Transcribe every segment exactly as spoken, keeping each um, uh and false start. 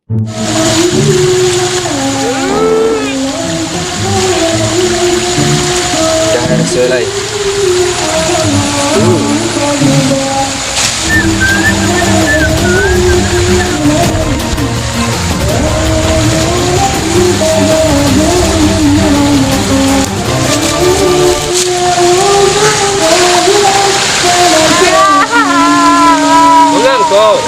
Dah raso lai. Mangangko?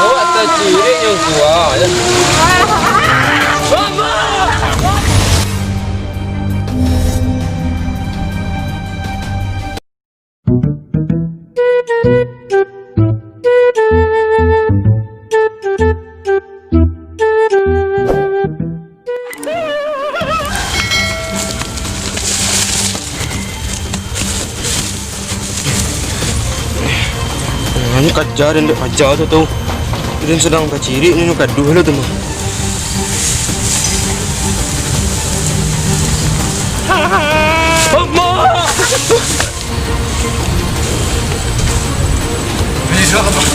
Awak tacirik nyo kuwa, yo. Nah, nyo kaja den dek paja tu, tu. Den sadang tacirik, nyo gaduah lo tu mah. Amak! Bida, Bang.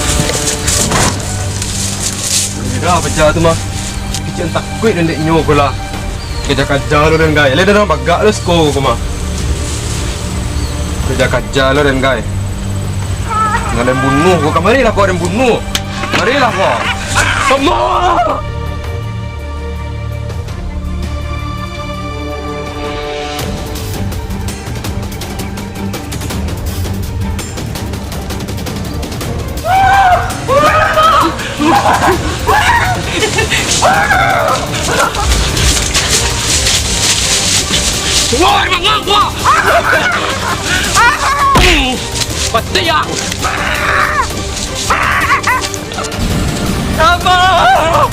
Bida, paja tu mah. Kecek takuik den dek inyo ko lah. Kaja-kaja lo den, gai. Lai den bagak lo siko ko mah. Kaja-kaja lo den, gai. Nan den bunuah ko, kamarilah ko den bunuah. Marilah ko. Amak! Woi, mangangko! Pati ang! Abang!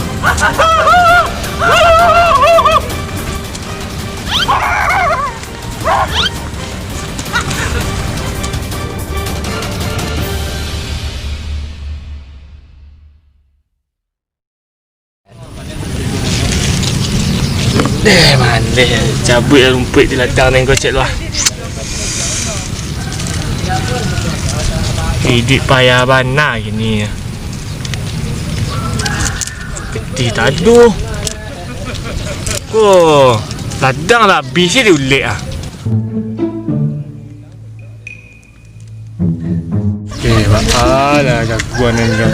Deh, mandeh. Cabuik lah rumpuik di ladang nan kocek tu lah. Iduik payah bana kini. Getih taduah. Ko, ladang lah abih se diulek ah. Eh, baa lah jagoan nan ko.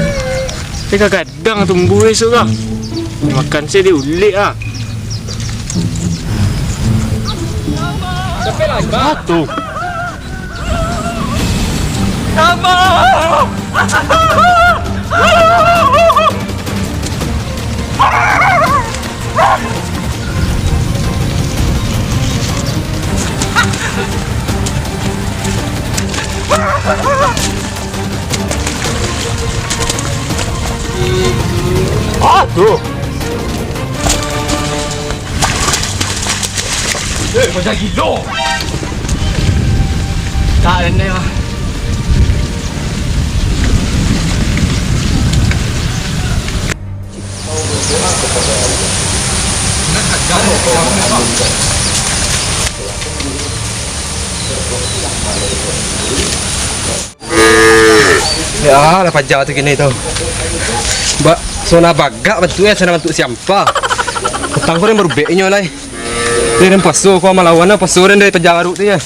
Tapi kagadang tumbuah esok ko. Makan se diulek ah. Ah, tu. Ah, tu. Eh, macam gilo. Tak, nenek mah. Ya, lah paja tu kini tu. Ba, sona bagak bantuak, sona bantuak siampa. Patang ko den barubek inyo lai. Ni den puaso ko, malawan lah puaso den dari paja baruk tu ya.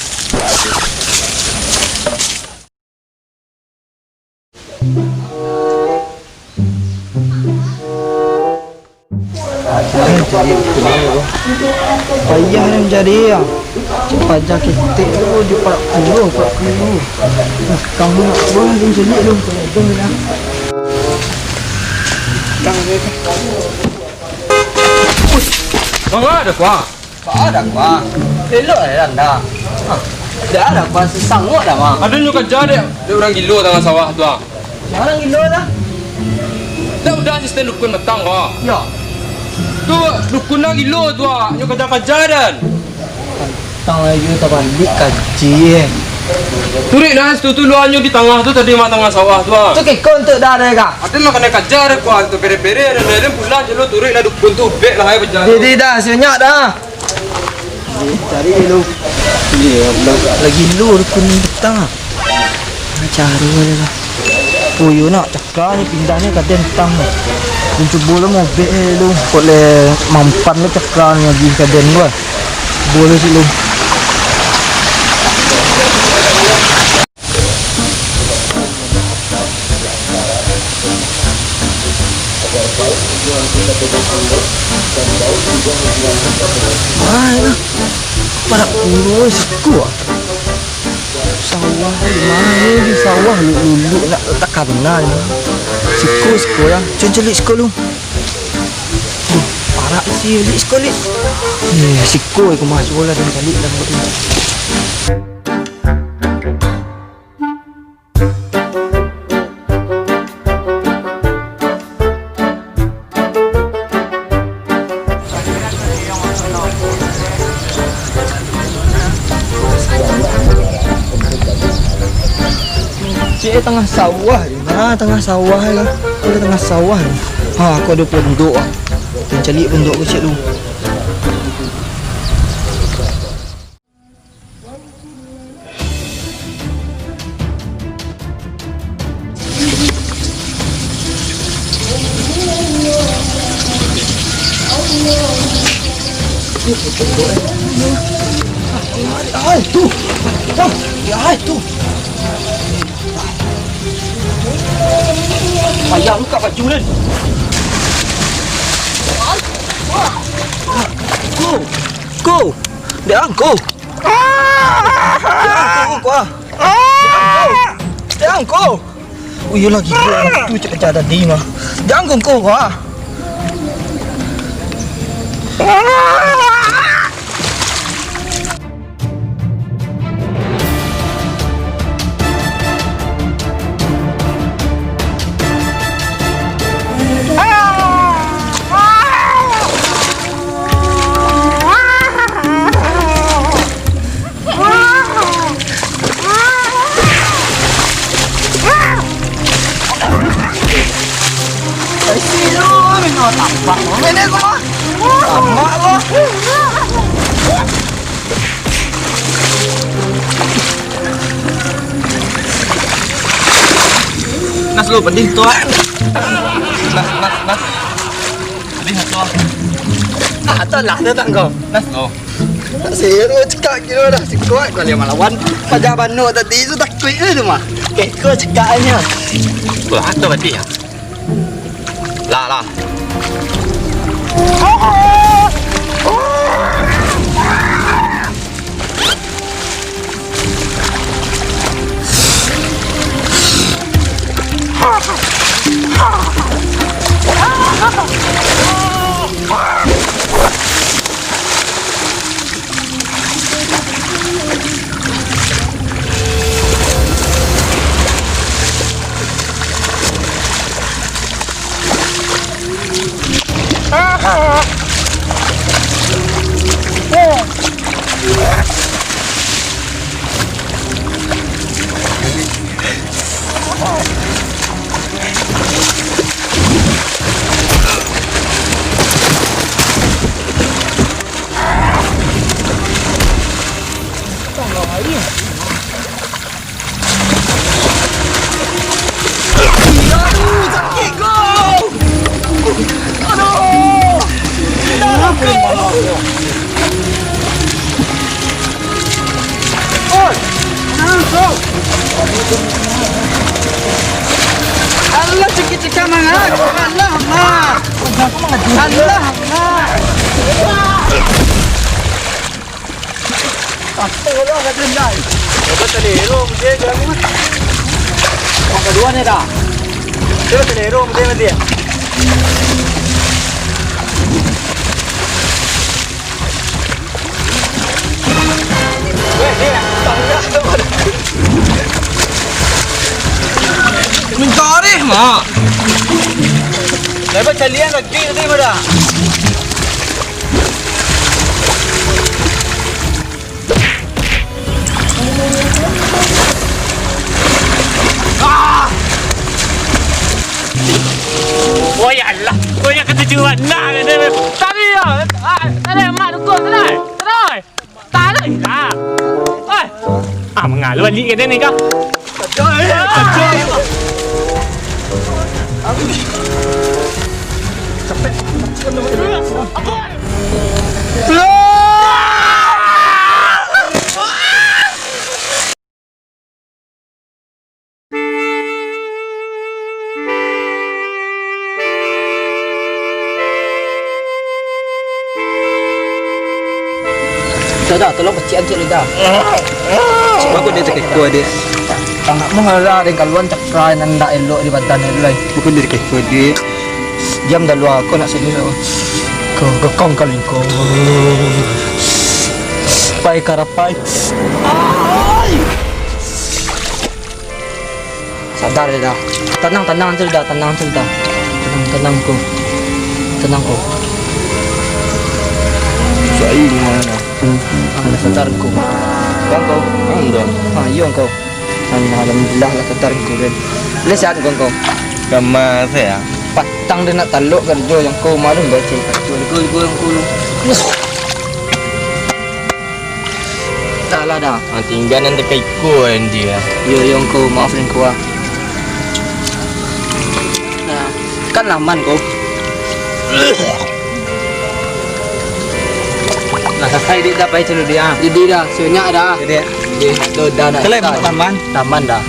Payah ni mancari, ah. Cek paja ketek tu, di parak puluah, parak puluah. Nah, kamu nak pulang, dia cari tu. Manga ado, Kuah? Baa ado, Kuah? Elok lah anda. Hah. Dak ado, Kuah, sasangok dah, Mang. Ado nyo kaja dek, dek urang gilo tangah sawah tu, ah. Urang gilo dah. Dak udah asisten dukun batang ko. Yo. Tu dukun lah gilo tu, ah. Nyo kaja-kaja den. Tang ajo tabalik kaji, eh. Turuik lah situ tu, luanyo di tangah tu tadi mah, tangah sawah tu, ah. Tu kiko untuak dah ado ka? Ado mah kanai kaja dah, Kuah, tu pere-pere, ado, ado pulang je lo, turuik lah dukun tu, ubek lah ai bajalan. Jadi dah, sebanyak dah. Cari lu. Iyo, lagi lu dukun batang. Caro ajo lah. Oh iyo nak, cakranyo pindahnyo ka den tang. Lu cubo lo mobek e lu. Kok le mampan lo cakranyo lagi ka den tu. Boleh sih lu. Ai lah. Parak pulo siko ah. Sawah di mano di sawah lu, lu, lu nak takana ni. Siko, siko lah. Cun caliak siko lu. Duh, parak si Lik siko, Lik. Eh, siko aku masuk lah dan caliak lah. Cek tangah sawah ni. Ha, tangah sawah ni. Aku tangah sawah ni. Ha, aku ado pondok ah. Caliak pondok aku cek lu. Ai, tu. Ai, tu. Payah buka baju ni. Ko. Ko. Dek ang ko. Dek ang ko, ko, ah. Dek ang ko. Dek ang ko. Oh, iyolah, gilo lah tu cak-cak tadi mah. Dek ang ko, ko, ah. Ai, si lu, mino tampak, mino tu mah. Tamak lo. Nas lo, pedih tu, ah. Nas, nas, nas. Pedih tu, ah. Ah, tu lah, tu tak kau. Nas lo. Seru cakak gilo dah, sikuat kau lihat malawan. Pajak banuk tadi tu takuik tu mah. Keko cakaknyo. Wah, tu pedih, ah. Lah, lah. Aduh, sakik ko! Aduh! Aduh! Oi! Alah, cekik-cekik mangat! Alah, mak! Alah, mak! Apa lo, dah dendai? Apa tadi? Lo, dia jalan ni. Apa dua ni dah? Dia tadi, lo, dia mati. Minta arih, mak. Lepas calian lagi tadi, pada. Ah! Oh ya Allah, oh ya ketujuan. Nah, nah, nah. Tadi ya, ah, tadi mak dukung, tadi. Tadi. Tadi lah. Eh. Ah, mengalu balik ke ni kah? Tadi. Ah. Dah, tolong pecikan cik Lida. Cik, bagus dia cakap ikut, Dek. Tangah mah lah, dek kaluan cakra nan ndak elok di badan dia tu, lai. Bagus dia cakap ikut, Dek. Diam dah luar, kau nak serius apa? Kau gekong kali kau. Pai karapai. Sadar je dah. Tanang, tanang je dah, tanang je dah. Tanang, tanang ko. Tanang ko. Sai mana? Ah, sadar ko. Bang ko. Bang dah. Ah, iyo ko. Alhamdulillah lah sadar ko, Den. Boleh sehat ko, ko? Gamal sehat. Patang dia nak talok kerjo yang ko malu baca kerjo. Ko, ko, ko. Dah lah dah. Ah, tinggal nan dekat iko dia. Yo, yo, ko, maaf, ko, ah. Nah, kan laman, ko. Nah, selesai, Dek, dah pai celu dia. Jadi dah, sunyak dah. Jadi, Dek, tu dah nak. Selai start. Laman. Laman dah.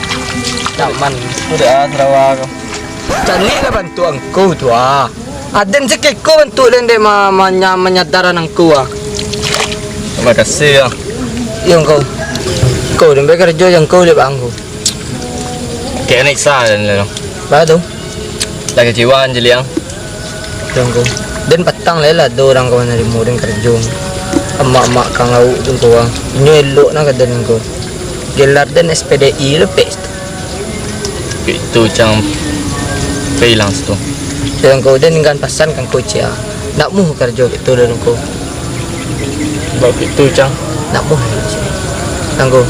Laman. Udah, ah, Sarawak. Caliak lah bantuak angku tu, ah. Aden sakiko bantuak den dek ma-, manya-, manyadaran angku, ah. Terima kasih, ya. Yo, angku. Angku, den bae karajo jo angku dek bang angku. Kek naik sa den lah. Ba tu? Lah kecewa, Jeliang. Yo, angku. Den patang lai lah, ado urang ka manarimo den karajo. Amak-amak kang lauk tu, angku, ah. Inyo elok nah ka den, angku. Gelar den S P D I lo, pek. Itu cang freelance tu. Yo, angku, den ninggan pasan ka angku ciek, ah. Ndak muh karajo itu doh, angku. Bak itu cang. Ndak muh. Angku.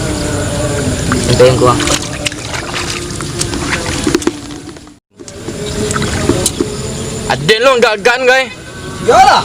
Sampai angku, ah. Aden lo gagah, guys. Iyolah,